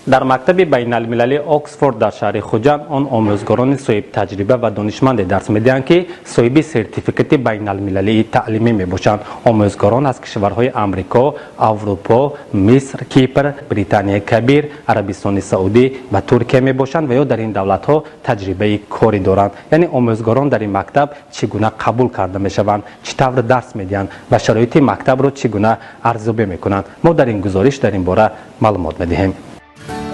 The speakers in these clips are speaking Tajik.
Дар мактаби байналмилалии Оксфорд дар шаҳри Хуҷанд он омӯзгорони соҳибтаҷриба ва донишманде дарс медиҳанд, ки соҳиби сертификати байналмилалии таълимӣ мебошанд. Омӯзгорон аз кишварҳои Амрико, Аврупо, Миср, Кипр, Британияи Кабир, Арабистони Саудӣ ва Туркия мебошанд ва ё дар ин давлатҳо таҷрибаи корӣ доранд. Яъне омӯзгорон дар ин мактаб чӣ гуна қабул карда мешаванд, чӣ тавр дарс медиҳанд ва шароити мактабро чӣ гуна арзёбӣ мекунанд, мо дар ин гузориш дар ин бора маълумот медиҳем.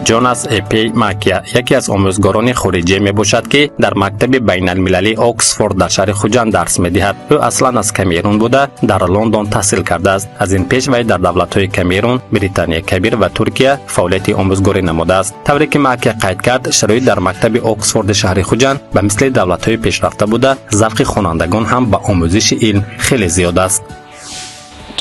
Ҷонас Эпей Макия яке аз омӯзгорони хориҷӣ мебошад, ки дар мактаби байналмилалии Оксфорд дар шаҳри Хуҷанд дарс медиҳад. Ӯ аслан аз Камерун буда, дар Лондон таҳсил кардааст. Аз ин пеш вай дар давлатҳои Камерун, Британияи Кабир ва Туркия фаъолияти омӯзгорӣ намудааст. Тавре ки Макия қайд кард, шароит дар мактаби Оксфорди шаҳри Хуҷанд ба мисли давлатҳои пешрафта буда, завқи хонандагон ҳам ба омӯзиши илм хеле зиёд аст.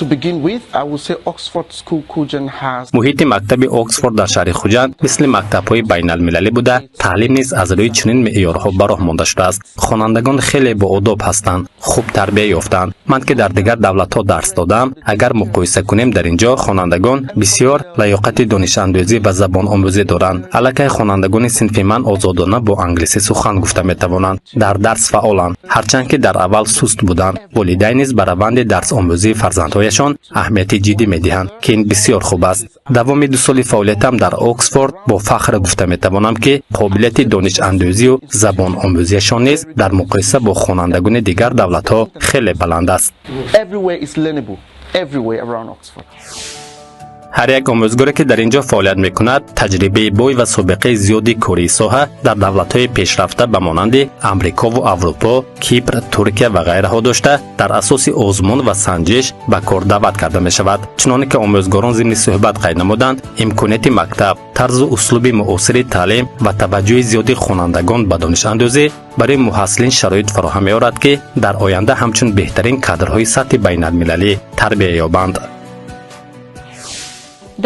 To begin with, I would say Oxford School Khujand has Муҳити мактаби Оксфорд дар шаҳри Хуҷанд мисли мактабҳои байналмилалӣ буда, таълим низ аз рӯи чунин меъёрҳо ба роҳ монда шудааст. Хонандагон хеле боодоб ҳастанд, хуб тарбия ёфтаанд. Ман ки дар дигар давлатҳо дарс додаам, агар муқоиса кунем, дар ин ҷо хонандагон бисёр лаёқати донишандӯзӣ ва забономӯзӣ доранд. Аллакай хонандагони синфи ман озодона бо англисӣ сухан гуфта метавонанд, дар дарс фаъоланд, ҳарчанд ки дар аввал суст буданд. Волидайн низ ба раванди дарсомӯзии фарзандҳояшон аҳамияти ҷиддӣ медиҳанд, ки ин бисёр хуб аст. Давоми 2 соли фаъолиятам дар Оксфорд бо фахр гуфта метавонам, ки қобилияти донишандӯзию забономӯзиашон низ дар муқоиса бо хонандагони дигар давлатҳо хеле баланд аст. Everywhere is learnable, everywhere around Oxford. Ҳар як омӯзгоре, ки дар ин ҷо фаъолият мекунад, таҷрибаи бой ва собиқаи зиёди кории соҳа дар давлатҳои пешрафта ба монанди Амрикову Аврупо, Кипр, Туркия ва ғайраҳо дошта, дар асоси озмун ва санҷиш ба кор даъват карда мешавад. Чуноне ки омӯзгорон зимни суҳбат қайд намуданд, имконияти мактаб, тарзу услуби муосири таълим ва таваҷҷӯҳи зиёди хонандагон ба донишандӯзӣ барои муҳассилин шароит фароҳам меорад, ки дар оянда ҳамчун беҳтарин кадрҳои сатҳи байналмилалӣ тарбия ёбанд.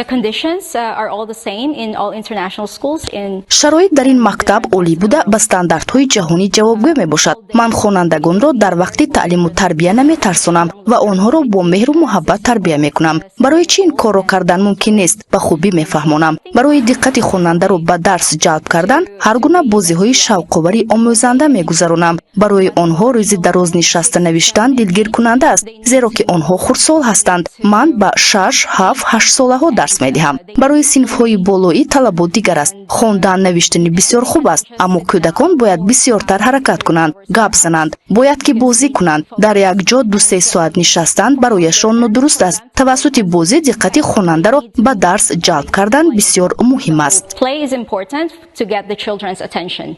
The conditions are all the same in all international schools in Шароит дар ин мактаб олӣ буда, ба стандартҳои ҷаҳонӣ ҷавобгӯ мебошад. Ман хонандагонро дар вақти таълиму тарбия наметарсонам ва онҳоро бо меҳру муҳаббат тарбия мекунам. Барои чӣ ин корро кардан мумкин нест, ба хубӣ мефаҳмонам. Барои диққати хонандаро ба дарс ҷалб кардан ҳар гуна бозиҳои шавқовари омӯзанда мегузаронам. Барои онҳо рӯзи дароз нишаста навиштан дилгиркунанда аст, зеро ки онҳо хурдсол ҳастанд. Ман ба 6, 7, 8 солаҳо дарс медиҳам. Барои синфҳои болоӣ талабот дигар аст. Хондан, навиштани бисёр хуб аст, аммо кӯдакон бояд бисёртар ҳаракат кунанд, гап зананд, бояд ки бозӣ кунанд. Дар як ҷо 2-3 соат нишастан барояшон нодуруст аст. Тавассути бозӣ диққати хонандаро ба дарс ҷалб кардан бисёр муҳим аст. Play is important to get the children's attention.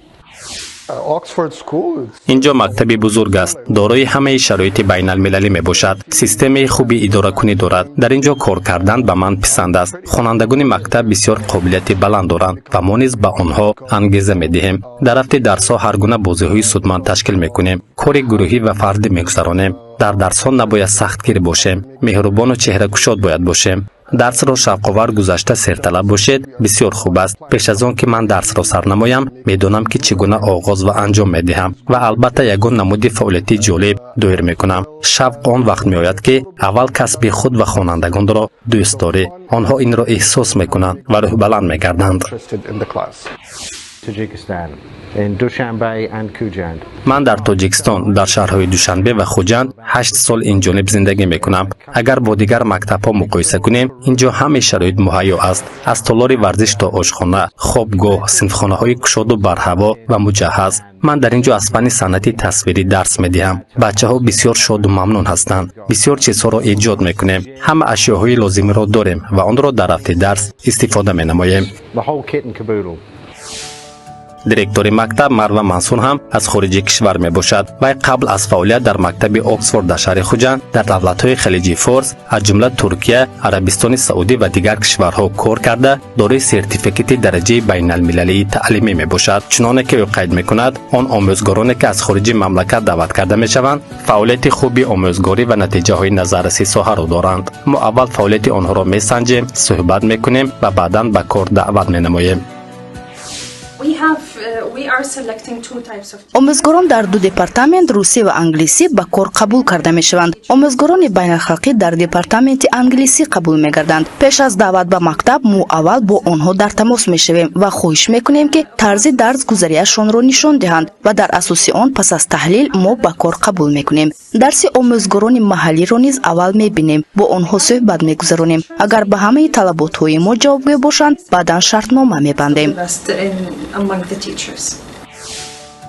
Oxford School. Ин ҷо мактаби бузург аст, дорои ҳамаи шароити байналмилалӣ мебошад, системаи хуби идоракунӣ дорад. Дар ин ҷо кор кардан ба ман писанд аст. Хонандагони мактаб бисёр қобилияти баланд доранд ва мо низ ба онҳо ангеза медиҳем. Дар рафти дарсҳо ҳар гуна бозиҳои судманд ташкил мекунем, кори гурӯҳӣ ва фардӣ мегузаронем. Дар дарсҳо набояд сахтгир бошем, меҳрубону чеҳракушод бояд бошем. Дарсро шавқовар гузашта, серталаб бошед, бисёр хуб аст. Пеш аз он ки ман дарсро сар намоям, медонам, ки чӣ гуна оғоз ва анҷом медиҳам ва албатта ягон намуди фаъолияти ҷолиб доир мекунам. Шавқ он вақт меояд, ки аввал касби худ ва хонандагонро дӯст дорӣ. Онҳо инро эҳсос мекунанд ва рӯҳбаланд мегарданд. Interested in the class. Tajikistan, in Dushanbe and Khujand. Ман дар Тоҷикистон, дар шаҳрҳои Душанбе ва Хуҷанд 8 сол инҷониб зиндагӣ мекунам. Агар бо дигар мактабҳо муқоиса кунем, ин ҷо ҳамаи шароит муҳайё аст: аз толори варзиш то ошхона, хобгоҳ, синфхонаҳои кушоду барҳаво ва муҷаҳҳаз. Ман дар ин ҷо аз фанни санъати тасвирӣ дарс медиҳам. Бачаҳо бисёр шоду мамнун ҳастанд. Бисёр чизҳоро эҷод мекунем. Ҳама ашёҳои лозимиро дорем ва онро дар рафти дарс истифода менамоем. The whole kit and caboodle. Директори мактаб Марва Мансур ҳам аз хориҷи кишвар мебошад. Вай қабл аз фаъолият дар мактаби Оксфорд дар шаҳри Хуҷанд дар давлатҳои Халиҷи Форс, аз ҷумла Туркия, Арабистони Саудӣ ва дигар кишварҳо кор карда, дорои сертификати дараҷаи байналмилалии таълимӣ мебошад. Чуноне ки ӯ қайд мекунад, он омӯзгороне, ки аз хориҷи мамлакат даъват карда мешаванд, фаъолияти хуби омӯзгорӣ ва натиҷаҳои назарраси соҳаро доранд. Мо аввал фаъолияти онҳоро месанҷем, суҳбат мекунем ва баъдан ба кор даъват менамоем. We We are selecting two types of Омӯзгорон дар ду департамент, русӣ ва англисӣ, ба кор қабул карда мешаванд. Омӯзгорони байналхалқӣ дар департаменти англисӣ қабул мегарданд. Пеш аз даъват ба мактаб мо аввал бо онҳо дар тамос мешавем ва хоҳиш мекунем, ки тарзи дарсгузариашонро нишон диҳанд ва дар асоси он, пас аз таҳлил, мо ба кор қабул мекунем. Дарси омӯзгорони маҳаллиро низ аввал мебинем, бо онҳо суҳбат мегузаронем. Агар ба ҳамаи талаботҳои мо ҷавобгӯ бошанд, баъдан шартнома мебандем. Best in among the teachers.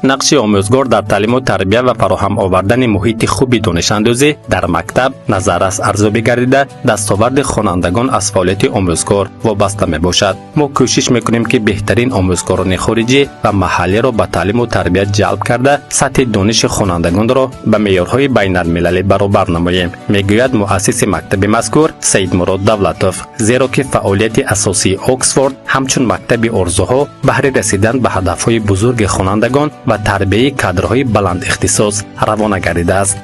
Нақши омӯзгор дар таълиму тарбия ва фароҳам овардани муҳити хуби донишандӯзӣ дар мактаб назаррас арзёбӣ гардида, дастоварди хонандагон аз фаъолияти омӯзгор вобаста мебошад. Мо кӯшиш мекунем, ки беҳтарин омӯзгорони хориҷӣ ва маҳаллиро ба таълиму тарбия ҷалб карда, сатҳи дониши хонандагонро ба меъёрҳои байналмилалӣ баробар намоем, мегӯяд муассиси мактаби мазкур Саидмурод Давлатов. Зеро ки фаъолияти асосии Оксфорд ҳамчун мактаби орзуҳо баҳри расидан ба ҳадафҳои бузурги хонандагон ва тарбияи кадрҳои баландихтисос равона гардидааст.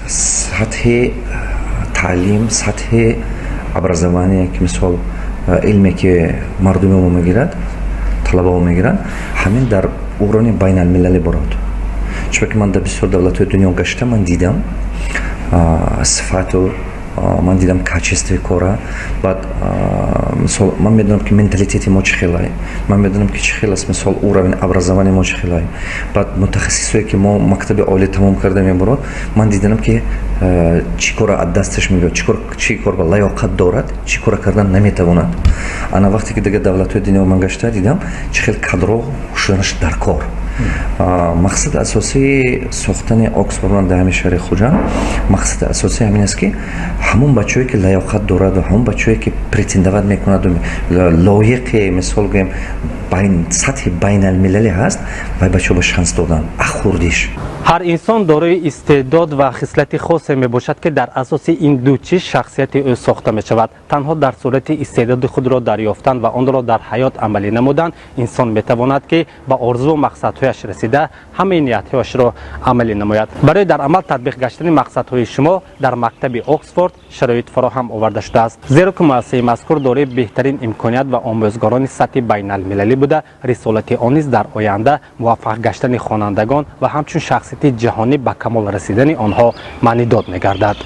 Сатҳи таълим, сатҳи образование, ки мисол илме, ки мардуми мо мегирад, талабао мегиранд, ҳамин дар уровни байналмилалӣ борад. Чунки ман дар бисёр давлатҳои дунё гашта, ман дидам сифату, ман дидам качествои кора. Баъд, мисол, ман медонам, ки менталитети мо чӣ хелай, ман медонам, ки чӣ хел аст, мисол, уровень образования мо чӣ хелай. Баъд мутахассисое, ки мо мактаби олӣ тамом карда мебурод, ман диданам, ки чӣ кора аз дасташ мебиёд, чӣ кор ба лаёқат дорад, чӣ кора кардан наметавонад. Ана вақте ки дигар давлатҳои дунё ман гашта дидам, чӣ хел кадро шуданаш дар кор. Мақсади асосии сохтани Оксфорд дар ҳамин шаҳри Хуҷанд, мақсади асосӣ ҳамин аст, ки ҳамон бачаҳое, ки лаёқат дораду, ҳамон бачаҳое, ки претендовать мекунаду лоиқи, мисол гӯем, сатҳи байналмилалӣ ҳаст, вай бачаҳо ба шанс додан ахурдиш. Ҳар инсон дорои истеъдод ва хислати хосе мебошад, ки дар асоси ин ду чиз шахсияти ӯ сохта мешавад. Танҳо дар сурати истеъдоди худро дарёфтан ва онро дар ҳаёт амалӣ намудан инсон метавонад, ки ба орзуву мақсадҳояш расида, ҳамаи ниятҳояшро амалӣ намояд. Барои дар амал татбиқ гаштани мақсадҳои шумо дар мактаби Оксфорд шароит фароҳам оварда шудааст, зеро ки муассисаи мазкур дорои беҳтарин имконият ва омӯзгорони сатҳи байналмилалӣ буда, рисолати он низ дар оянда муваффақ гаштани хонандагон ва ҳамчун шахсияти ҷаҳонӣ ба камол расидани онҳо маънидод мегардад.